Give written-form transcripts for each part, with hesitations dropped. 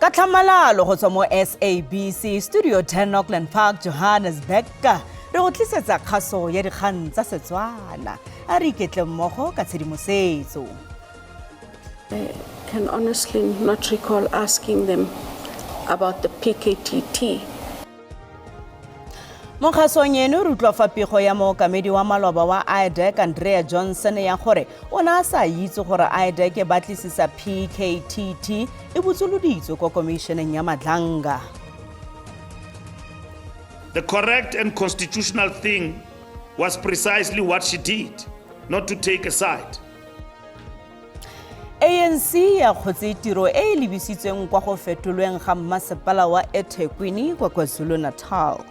Ka tlhamalalo go tswa mo SABC Studio 10 Auckland Park, Johannesburg, re go tlisetsa kgaso ya dikgang tsa Setswana. A re iketle mmogo ka tshedimosetso. I can honestly not recall asking them about the PKTT. Mo kgasong eno re utlwa fa pego ya mookamedi wa maloba wa IDAC Andrea Johnson ya gore o ne a sa itse gore IDAC e batlisisa PKTT e botsoloditswe kwa komišeneng ya Madlanga. The correct and constitutional thing was precisely what she did, not to take a side. ANC ya kgotse tiro e e lebisitsweng kwa go fetolweng ga mmasepala wa eThekwini kwa KwaZulu-Natal.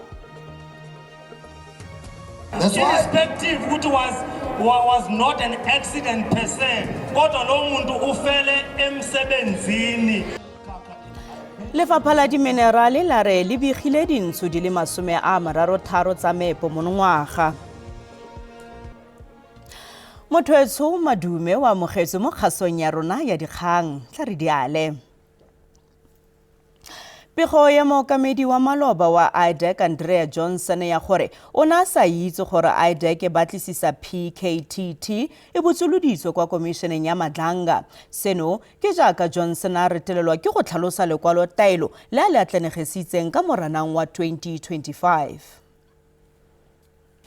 Irrespective ukuthi was not an accident per se, kodwa lo muntu ufele emsebenzini. Lefapha la diminerale la re le begile dintsho di le 33 tsa meepo monongwaga. Motho Madume o amogetswe mo kgasong ya rona ya dikgang. Tla re diale. Pego ya mookamedi wa maloba wa IDAC Andrea Johnson ya gore o ne a sa itse gore IDAC e batlisisa PKTT e botsoloditswe kwa komišeneng ya Madlanga. Seno ke jaaka Johnson a retelelwa ke go tlhalosa lekwalo taelo le a le atlenegesitseng ka Moranang wa 2025.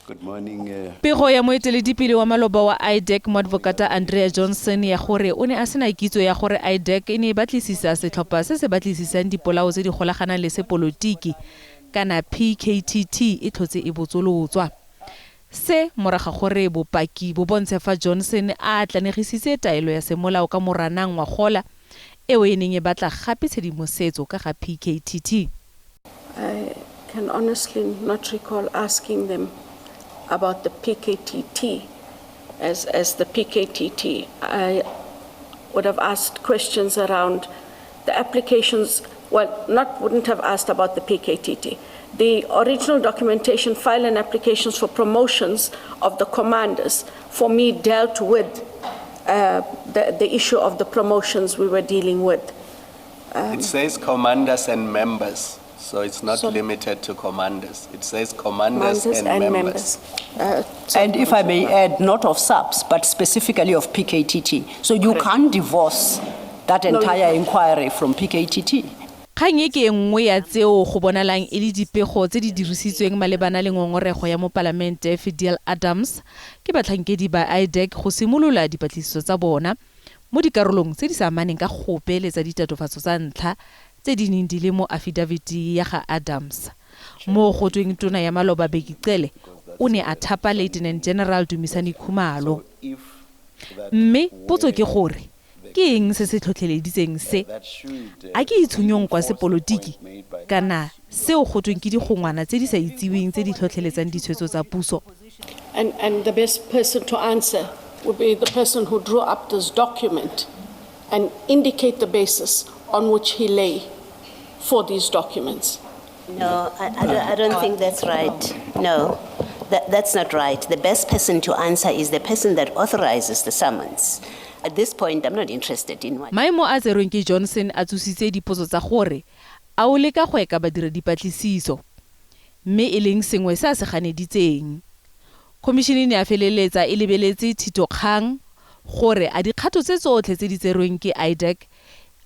Good morning. Pego ya moeteledipele wa maloba wa IDAC moadvokata Andrea Johnson ya gore o ne a sena kitso ya gore IDAC e ne e batlisisa setlhopha se se batlisisang dipolao tse di golaganang le sepolotiki kana PKTT e tlhotse e botsolotswa. Se moraga gore bopaki bo bontshe fa Johnson a atlanegisitse taelo ya semolao ka Moranang ngwagola eo e neng e batla gape tshedimosetso ka ga PKTT. I can honestly not recall asking them about the PKTT as the PKTT. I would have asked questions around the applications, well, not wouldn't have asked about the PKTT. The original documentation file and applications for promotions of the commanders, for me, dealt with the issue of the promotions we were dealing with. It says commanders and members, so it's not Sorry. Limited to commanders. It says commanders, Commanders and members. And if I may add, not of SAPS, but specifically of PKTT. So you can't divorce that No, you entire inquiry from PKTT. Kgang e ke e nngwe ya tseo go bonalang e le dipego tse di dirisitsweng malebana le ngongorego ya mopalamente Fadiel Adams ke batlhankedi ba IDAC go simolola dipatlisiso tsa bona mo dikarolong tse di sa amaneng ka gope le tsa ditatofatso tsa ntlha tse di neng di le mo affidavit ya ga Adams. Mo go tweng tona ya maloba Bheki Cele o ne a thapa Lieutenant General Dumisani Khumalo. Mme potso ke gore ke eng se se tlhotlheleditseng se? A ke itshunyong kwa sepolotiki kana seo go tweng ke digongwana tse di sa itseweng tse di tlhotlheletsang ditshwetso tsa puso? And the best person to answer would be the person who drew up this document and indicate the basis on which he lay for these documents. No, I don't think that's right. No, that's not right. The best person to answer is the person that authorizes the summons. At this point, I'm not interested in what. Maemo a tserweng ke Johnson a tsositse dipotso tsa gore a o leka go eka badira dipatlisiso, mme e leng sengwe se a se ganeditseng. Khomišene e ne ya feleletsa e lebeletse thitokgang gore a dikgato tse tsotlhe tse di tserweng ke IDAC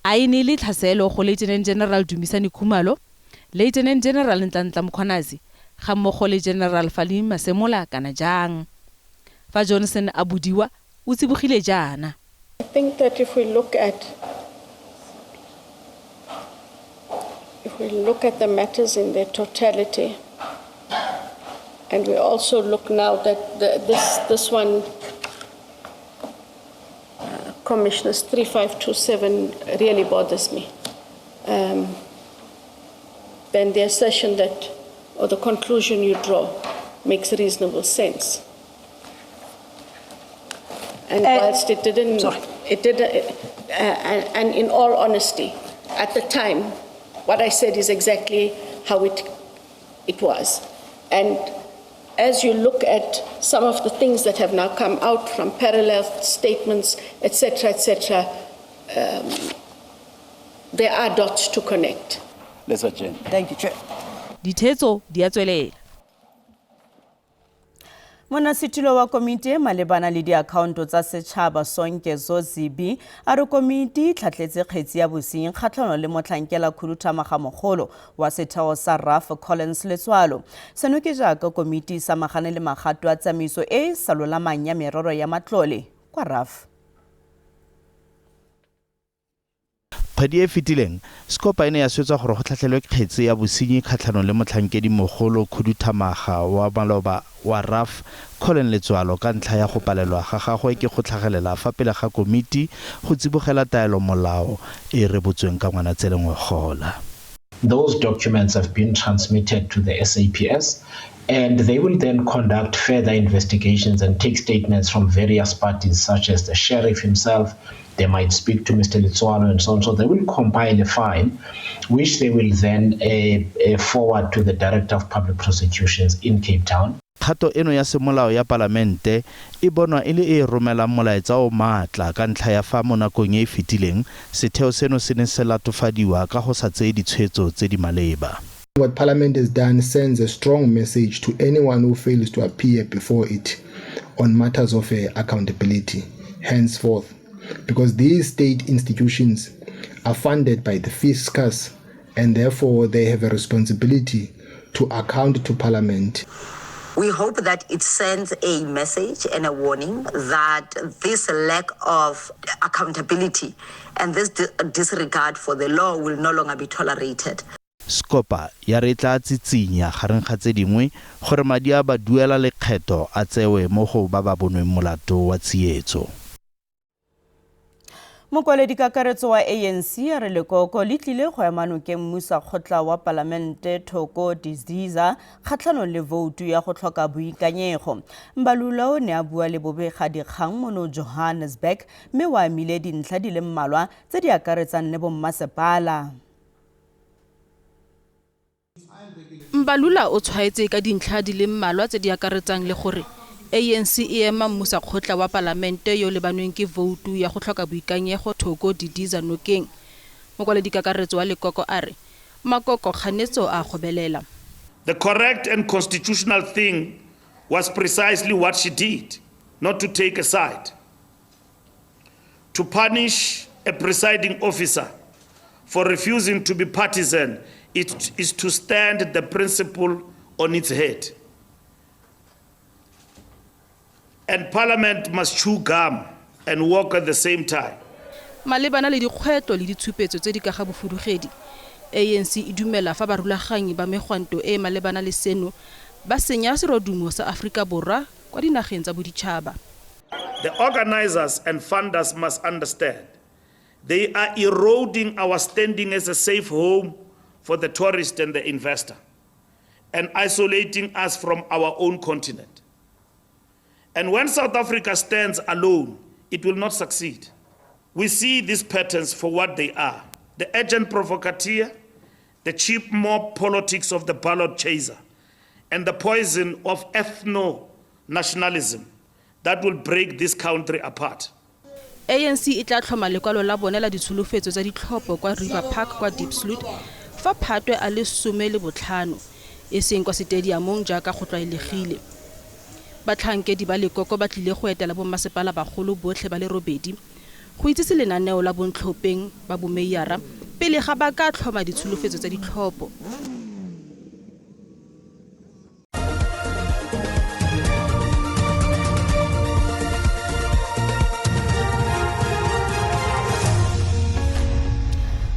a e ne e le tlhaselo go Lieutenant General Dumisani Khumalo, Lieutenant General Nhlanhla Mkhwanazi ga mmogo le General Fanie Masemola kana jang. Fa Johnson a bodiwa o tsibogile jaana. I think that if we look at the matters in their totality, and we also look now that this one, Commissioners 3527 really bothers me. Then the assertion that, or the conclusion you draw, makes reasonable sense. And whilst it didn't, Sorry. It didn't, and in all honesty, at the time, what I said is exactly how it was. And as you look at some of the things that have now come out from parallel statements, etc., etc., There are dots to connect. Let's adjourn. Thank you, Chair. Ditheetso di a tswelela. Monnasetulo wa komiti e malebana le diakhaonto tsa setšhaba Sonke Zozibi a re komiti e tlhatlhetse kgetsi ya bosenyi kgatlhanong le motlhankela khuduthamaga mogolo wa setheo sa RAF Collins Letswalo. Seno ke jaaka komiti e samagane le magato a tsamaiso e e sa lolamang ya merero ya matlole kwa RAF. Kgwedi e e fetileng, Scopa e ne ya swetsa gore go tlhatlhelwe kgetse ya bosenyi kgatlhanong le motlhankedimogolo khuduthamaga wa maloba wa RAF, Collen Letsoalo ka ntlha ya go palelwa ga gagwe ke go tlhagelela fa pele ga komiti go tsibogela taelomolao e e rebotsweng ka Ngwanatsele ngogola. Those documents have been transmitted to the SAPS and they will then conduct further investigations and take statements from various parties such as the sheriff himself. They might speak to Mr. Letsoalo and so on. So they will compile a file, which they will then forward to the Director of Public Prosecutions in Cape Town. Kgato eno ya semolao ya palamente e bonwa e le e e romelang molaetsa o o maatla ka ntlha ya fa mo nakong e e fetileng setheo seno se ne se latofadiwa ka go sa tseye ditshwetso tse di maleba. What Parliament has done sends a strong message to anyone who fails to appear before it on matters of accountability henceforth, because these state institutions are funded by the fiscus and therefore they have a responsibility to account to Parliament. We hope that it sends a message and a warning that this lack of accountability and this disregard for the law will no longer be tolerated. Scopa ya re e tla tsitsinya, gareng ga tse dingwe, gore madi a baduela lekgetho a tsewe mo go ba ba bonweng molato wa tsietso. Mokwaledi kakaretso wa ANC a re lekoko le tlile go ema nokeng mmusakgotla wa palamente Thoko Didiza kgatlhanong le voutu ya go tlhoka boikanyego. Mbalula o ne a bua le bobegadikgang mono Johannesburg mme o amile dintlha di le mmalwa tse di akaretsang le bommasepala. Mbalula o tshwaetse ka dintlha di le mmalwa tse di akaretsang le gore ANC e ema mmusakgotla wa palamente yo o lebanweng ke voutu ya go tlhoka boikanyego Thoko Didiza nokeng. Mokwaledikakaretso wa lekoko a re makoko kganetso a gobelela. The correct and constitutional thing was precisely what she did, not to take a side. To punish a presiding officer for refusing to be partisan it is to stand the principle on its head. And parliament must chew gum and walk at the same time. Malebana le dikgwetlho le ditshupetso tse di ka ga bofudugedi, ANC e dumela fa barulaganyi ba megwanto e e malebana le seno ba senya serodumo sa Aforika Borwa kwa dinageng tsa boditšhaba. The organizers and funders must understand they are eroding our standing as a safe home for the tourist and the investor and isolating us from our own continent. And when South Africa stands alone, it will not succeed. We see these patterns for what they are the agent provocateur, the cheap mob politics of the ballot chaser, and the poison of ethno nationalism that will break this country apart. ANC e tla tlhoma lekwalo la bone la ditsholofetso tsa ditlhopho kwa River Park kwa Diepsloot fa Phatwe a le 15, e seng kwa setediamong jaaka go tlwaelegile. Batlhankedi ba lekoko ba tlile go etela bommasepala bagolo botlhe ba le robedi go itsise lenaneo la bontlhopheng ba bomeiyara pele ga ba ka tlhoma ditsholofetso tsa ditlhopho.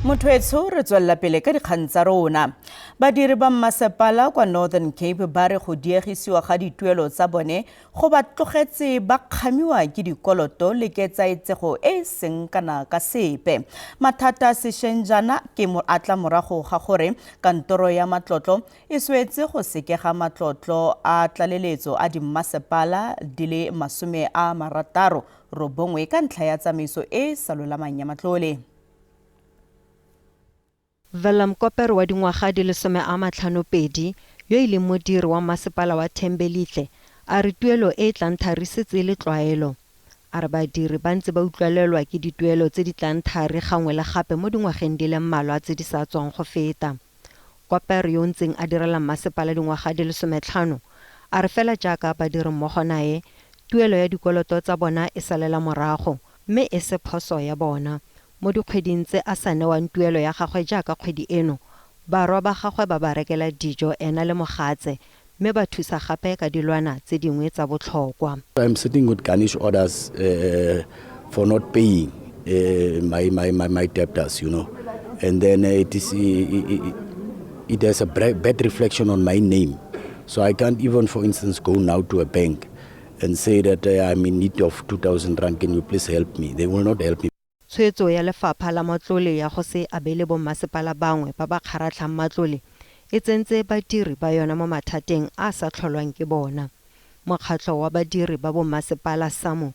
Motho re tswelela pele ka dikgang tsa rona. Badiri ba mmasepala kwa Northern Cape ba re go diegisiwa ga dituelo tsa bone go ba tlogetse ba kgamiwa ke dikoloto le ketsaetsego e e seng kana ka sepe. Mathata a sešweng jaana ke a tla morago ga gore kantoro ya matlotlo e swetse go sekega matlotlo a tlaleletso a dimmasepala di le 69 ka ntlha ya tsamaiso e e sa lolamang ya matlole. Willem Koper wa dingwaga di le 52, yo e leng modiri wa masepala wa Thembelihle, a re tuelo e e tlang thari setse e le tlwaelo. A re badiri ba ntse ba utlwalelwa ke dituelo tse di tlang thari gangwe le gape mo dingwageng di le mmalwa tse di sa tswang go feta. Koper yo o ntseng a direla mmasepala dingwaga di le sometlhano, a re fela jaaka badirimmogo nae, tuelo ya dikoloto tsa bona e salela morago, mme e se phoso ya bona. Mo dikgweding tse a sa newang tuelo ya gagwe jaaka kgwedi eno, barwa ba gagwe ba ba rekela dijo ena le mogatse mme ba thusa gape ka dilwana tse dingwe tsa botlhokwa. I'm sitting with garnish orders for not paying my debtors. And then it has a bad reflection on my name. So I can't even, for instance, go now to a bank and say that I'm in need of 2,000 rand, can you please help me? They will not help me. Tshwetso ya lefapha la matlole ya go se abele bommasepala bangwe ba ba kgaratlhang matlole e tsentse badiri ba yona mo mathateng a a sa tlholwang ke bona. Mokgatlho wa badiri ba bommasepala SAMWU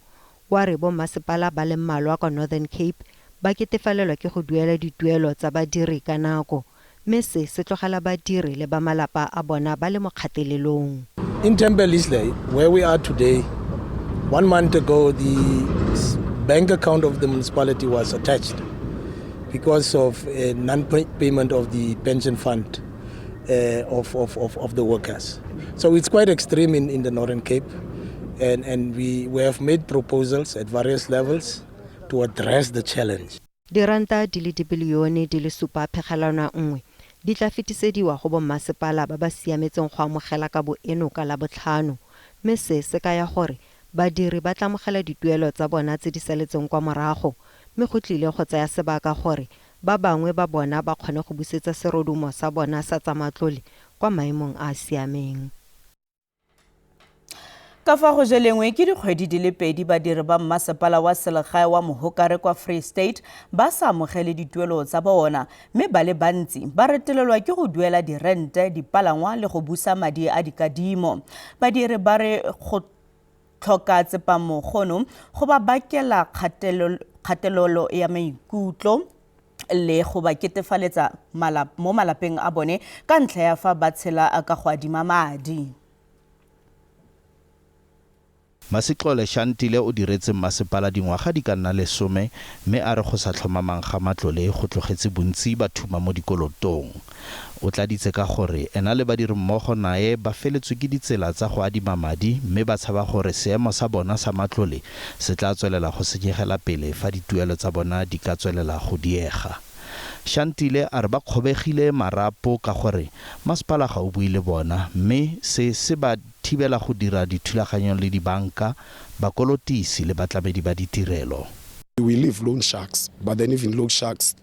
wa re bommasepala ba le mmalwa kwa Northern Cape ba ketefalelwa ke go duela dituelo tsa badiri ka nako, mme se se tlogela badiri le ba malapa a bona ba le mo kgatelelong. In Thembelihle, where we are today, one month ago, the bank account of the municipality was attached because of a non-payment of the pension fund of the workers. So it's quite extreme in the Northern Cape, and we have made proposals at various levels to address the challenge. Diranta di le dibilione di le 7.1 di tla fetisediwa go bommasepala ba ba siametseng go amogela kabo eno ka Labotlhano, mme se se kaya gore badiri ba tla amogela dituelo tsa bona tse di saletseng kwa morago, mme go tlile go tsaya sebaka gore ba bangwe ba bona ba kgone go busetsa serodumo sa bona sa tsa matlole kwa maemong a a siameng. Ka fa go jelengwe ke dikgwedi di le 2 badiri ba mmasepala wa selegae wa Mohokare kwa Free State ba sa amogele dituelo tsa bona, mme ba le bantsi ba retelelwa ke go duela dirente, dipalangwa le go busa madi a dikadimo. Badiri ba re go tlhoka tsepamo gono go ba bakela kgatelelo ya maikutlo le go ba ketefaletsa mo malapeng a bone ka ntlha ya fa ba tshela ka go adima madi. Masixole Shantile o diretse mmasepala dingwaga di ka nna 10, mme a re go sa tlhomamang ga matlole go tlogetse bontsi ba thuma mo dikolotong. O tladitse ka gore ena le badirimmogo nae ba feletswe ke ditsela tsa go adima madi, mme ba tshaba gore seemo sa bona sa matlole se tla tswelela go senyegela pele fa dituelo tsa bona di ka tswelela go diega. Shantile a re ba kgobegile marapo ka gore masepala ga o bue le bona, mme se se ba thibela go dira dithulaganyo le dibanka, bakolotisi le batlamedi ba ditirelo. We leave loan sharks, but then even loan sharks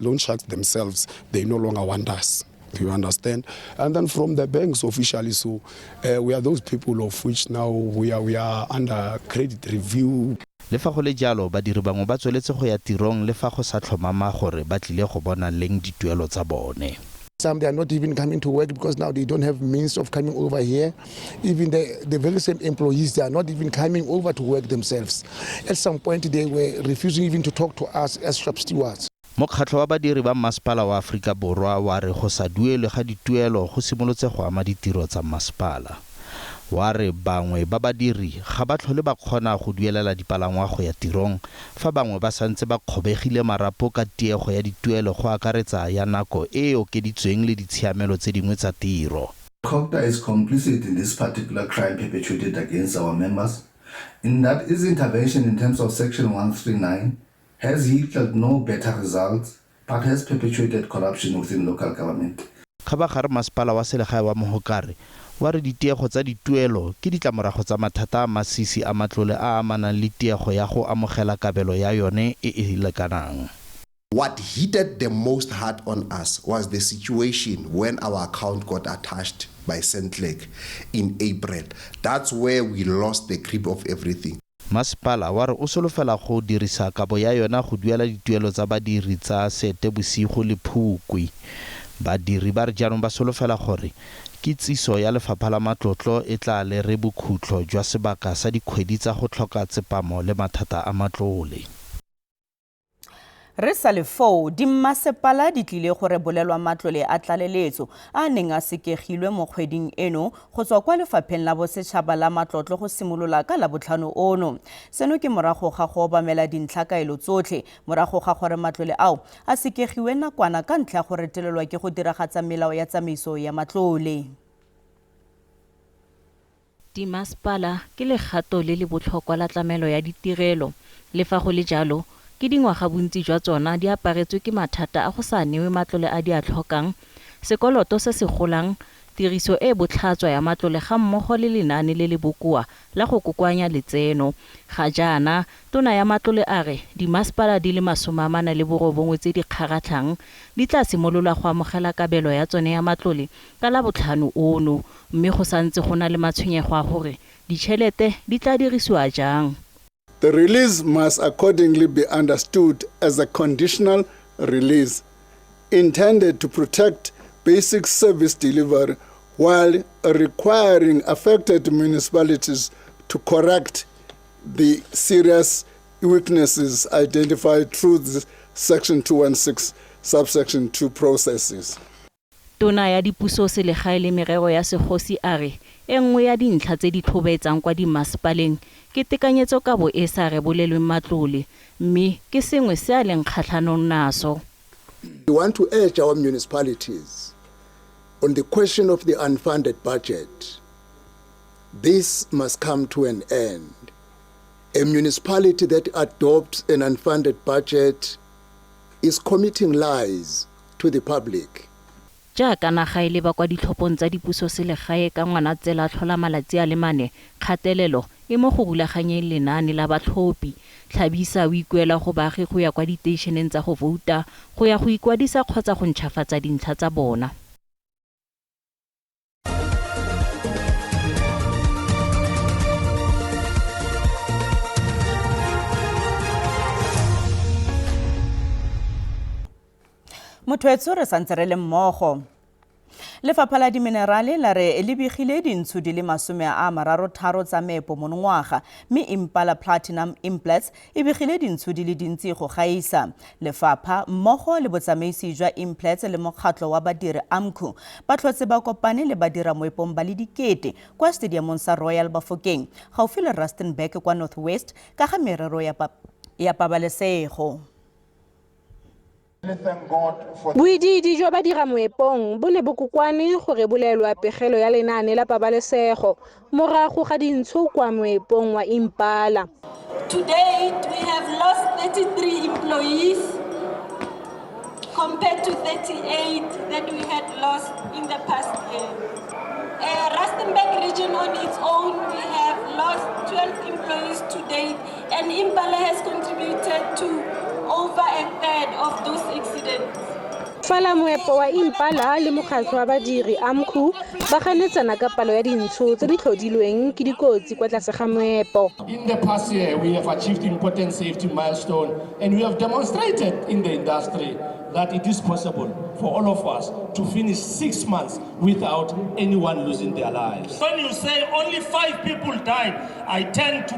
themselves, they no longer want us. Do you understand? And then from the banks officially, so we are those people of which now we are under credit review. Le fa go le jalo, badiri bangwe ba tsweletse go ya tirong le fa go sa tlhomama gore ba tlile go bona leng dituelo tsa bone. Some, they are not even coming to work because now they don't have means of coming over here. Even the very same employees, they are not even coming over to work themselves. At some point, they were refusing even to talk to us as shop stewards. Mokgatlho wa badiri ba mmasepala wa Aforika Borwa wa re go sa duelwe ga dituelo go simolotse go ama ditiro tsa mmasepala. Wa re bangwe ba badiri ga ba tlhole ba kgona go duelela dipalangwa go ya tirong, fa bangwe ba santse ba kgobegile marapo ka tiego ya dituelo, go akaretsa ya nako e e okeditsweng le ditshiamelo tse dingwe tsa tiro. COGTA is complicit in this particular crime perpetrated against our members, in that its intervention in terms of Section 139 has yielded no better results, but has perpetuated corruption within local government. Kgabagare, masepala wa selegae wa Mohokare wa re ditiego tsa dituelo ke ditlamorago tsa mathata a masisi a matlole a a amanang le tiego ya go amogela kabelo ya yone e e lekanang. What heated the most hard on us was the situation when our account got attached by Centlec in April. That's where we lost the grip of everything. Masepala wa re o solofela go dirisa kabo ya yona go duela dituelo tsa badiri tsa Seetebosigo le Phukwi. Badiri ba re jaanong ba solofela gore kitsiso ya lefapha la matlotlo e tla lere bokhutlo jwa sebaka sa dikgwedi tsa go tlhoka tsepamo le mathata a matlole. Re sa le foo, dimmasepala di tlile go rebolelwa matlole a tlaleletso a a neng a sekegilwe mo kgweding eno go tswa kwa Lefapheng la Bosetšhaba la Matlotlo go simolola ka Labotlhano ono. Seno ke morago ga go obamela dintlhakaelo tsotlhe morago ga gore matlole ao a sekegiwe nakwana ka ntlha ya go retelelwa ke go diragatsa melao ya tsamaiso ya matlole. Dimasepala ke legato le le botlhokwa la tlamelo ya ditirelo. Le fa go le jalo, ke dingwaga bontsi jwa tsona di aparetswe ke mathata a go sa newe matlole a di a tlhokang, sekoloto se se golang, tiriso e e botlhatswa ya matlole gammogo le lenaane le le bokoa la go kokoanya letseno. Ga jaana, tona ya matlole a re dimasepala di le 49 tse di kgaratlhang di tla simolola go amogela kabelo ya tsone ya matlole ka Labotlhano ono mme go santse go na le matshwenyego a gore ditšhelete di tla dirisiwa jang. The release must accordingly be understood as a conditional release intended to protect basic service delivery while requiring affected municipalities to correct the serious weaknesses identified through the Section 216, subsection 2 processes. Tona ya Dipuso Selegae le Merero ya Segosi a re e nngwe ya dintlha tse di tlhobaetsang kwa dimmasepaleng ke tekanyetsokabo e e sa rebolelweng matlole mme ke sengwe se a leng kgatlhanong naso. We want to urge our municipalities on the question of the unfunded budget. This must come to an end. A municipality that adopts an unfunded budget is committing lies to the public. Jaaka naga e leba kwa ditlhophong tsa dipusoselegae ka Ngwanatsele a tlhola malatsi a le mane, kgatelelo e mo go rulaganyeng lenaane la batlhophi. Tlhabisa o ikuela go baagi go ya kwa diteišeneng tsa go vouta go ya go ikwadisa kgotsa go ntšhafatsa dintlha tsa bona. Motho re santse re le mmogo. Lefapha la Diminerale la re le begile dintsho di le 33 tsa meepo monongwaga mme Impala Platinum Implats e begile dintsho di le dintsi go gaisa. Lefapha mmogo le botsamaisi jwa Implats le mokgatlho wa badiri AMCU ba tlhotse ba kopane le badira moepong ba le dikete kwa stadiumong sa Royal Bafokeng gaufi le Rustenburg kwa North West ka ga merero ya pabalesego. Boidiidi jwa badiramoepong bo ne bo kokoane go rebolelwa pegelo ya lenaane la pabalesego morago ga dintsho kwa moepong wa Impala. To date, we have lost 33 employees compared to 38 that we had lost in the past year. Rustenburg region on its own, we have lost 12 employees to date, and Impala has contributed to over a third of those accidents. Fa la moepo wa Impala le mokgatlho wa badiri AMCU ba ganetsana ka palo ya dintsho tse di tlhodilweng ke dikotsi kwa tlase ga moepo. In the past year, we have achieved important safety milestone, and we have demonstrated in the industry that it is possible for all of us to finish 6 months without anyone losing their lives. When you say only 5 people died, I tend to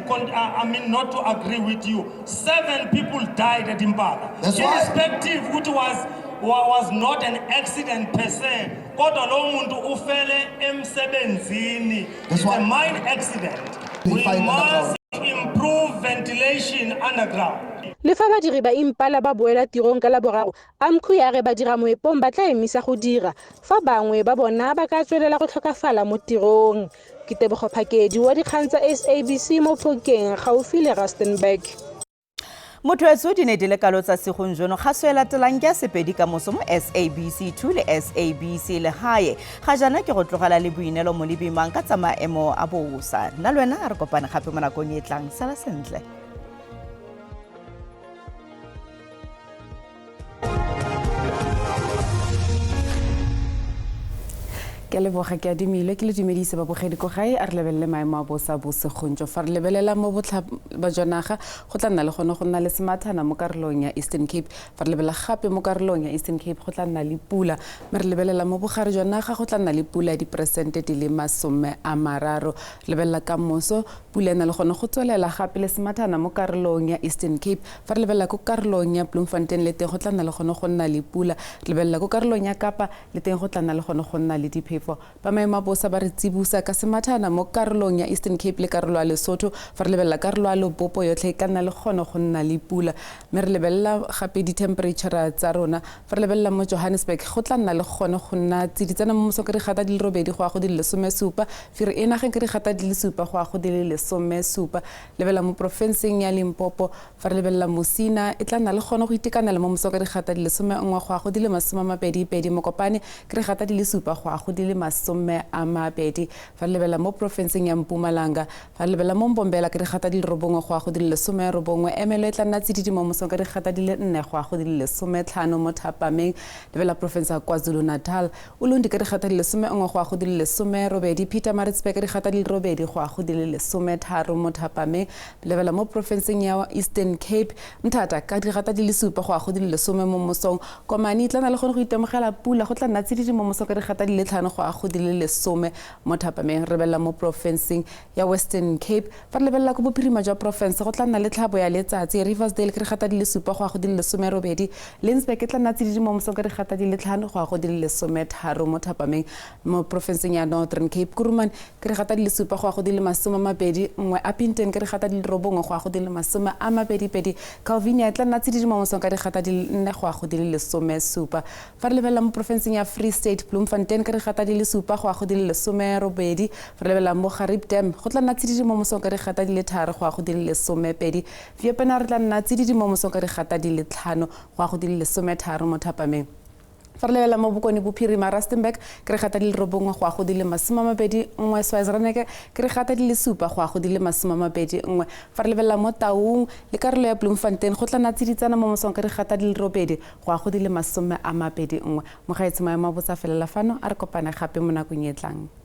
not to agree with you. 7 people died at Impala. That's why. Irrespective, which was not an accident per se. Kodwa lo muntu ufele emsebenzini. That's It's a why. mine accident. They We find must underground. improve ventilation underground. Le fa badiri ba Impala ba boela tirong ka Laboraro, AMCU ya re badira moepong ba tla emisa go dira fa bangwe ba bona ba ka tswelela go tlhokafala mo tirong. Ke Tebogo Phakedi wa dikgang tsa SABC mo Phokeng gaufi le Rustenburg. Motho etso di ne di le kalo tsa segong jono kgaso e latelang ke ya Sepedi ka moso mo SABC 2 le SABC Lehae. Ga jaana ke go tlogela le boineelo mo lebimang ka tsa maemo a bosa. Nna le wena re kopane gape mo nakong e tlang. Sala sentle. Ke a leboga ke adimilwe ke le dumedise babogedi ko gae a re lebelele maemo a bosa bosegong jo. Fa re lebelela mo botlhaba jwa naga go tla nna le gone go nna le semathana mo karolong ya Eastern Cape. Fa re lebelela gape mo karolong ya Eastern Cape go tla nna le pula, mme re lebelela mo bogare jwa naga go tla nna le pula ya diperesente di le 30. Re lebelela ka moso pula e na le gone go tswelela gape le semathana mo karolong ya Eastern Cape. Fa re lebelela ko karolong ya Bloemfontein le teng go tla nna le gone go nna le pula. Re lebelela ko karolong ya Kapa le teng go tla nna le gone go nna le diphefo. Ba maemo a bosa ba re tsibosa ka semathana mo karolong ya Eastern Cape le karolo ya Lesotho. Fa re lebelela karolo ya Lebopo yotlhe e ka nna le gone go nna le pula. Mme re lebelela gape di-temperature tsa rona. Fa re lebelela mo Johannesburg go tla nna le gone go nna tsiditsana mo mosong ka digata di le 8 go ya go di le 17. Fere e nageng ka digata di le 7 go ya go di le 17. Lebelela mo porofenseng ya Limpopo. Fa re lebelela Musina e tla nna le gone go itekanela mo mosong ka digata di le 11 go ya go di le 22. Mokopane ke digata di le 7 go ya go di le 20. Fa re lebelela mo porofenseng ya Mpumalanga, fa re lebelela mo Mbombela ke digata di le 9 go ya go di le 19. Emelo e tla nna tsididi mo mosong ka digata di le 4 go ya go di le 15 mo thapameng. Lebelela porofense ya KwaZulu-Natal, Ulundi ka digata di le 11 go ya go di le 18. Pietermaritzburg ka digata di le 8 go ya go di le 13 mo thapameng. Lebelela mo porofenseng ya Eastern Cape, Mthata ka digata di le 7 go ya go di le 10 mo mosong. Komani e tla nna le gone go itemogela pula, go tla nna tsididi mo mosong ka digata di le 5 go ya go di le 10 mo thapameng. Re lebelela mo porofenseng ya Western Cape. Fa re lebelela ko bophirima jwa porofense go tla nna le tlhabo ya letsatsi. Riversdale ke digata di le 7 go ya go di le 18. Lensburg e tla nna tsididi mo mosong ka digata di le 5 go ya go di le 13 mo thapameng. Mo porofenseng ya Northern Cape, Kuruman ke digata di le 7 go ya go di le 21. Upington ke digata di le 9 go ya go di le 22. Calvinia e tla nna tsididi mo mosong ka digata di le 4 go ya go di le 17. Fa re lebelela mo porofenseng ya Free State, Bloemfontein ke digata di le 7 go ya go di le 18. Fa re lebelela mo Gariep Dam go tla nna tsididi mo mosong ka digata di le 3 go ya go di le 12. Wepener re tla nna tsididi mo mosong ka digata di le 5 go ya go di le 13 mo thapameng. Fa re lebelela mo Bokone Bophirima, Rustenburg ke re gata di le 9 go ya go di le 21. Swazireneke ke re gata di le 7 go ya go di le 21. Fa re lebelela mo Taung le karolo ya Bloemfontein go tla nna tsiditsana mo mosong ka digata di le 8 go ya go di le 21. Mogaetsho maemo a bosa felela fano, a re kopane gape mo nakong e tlang.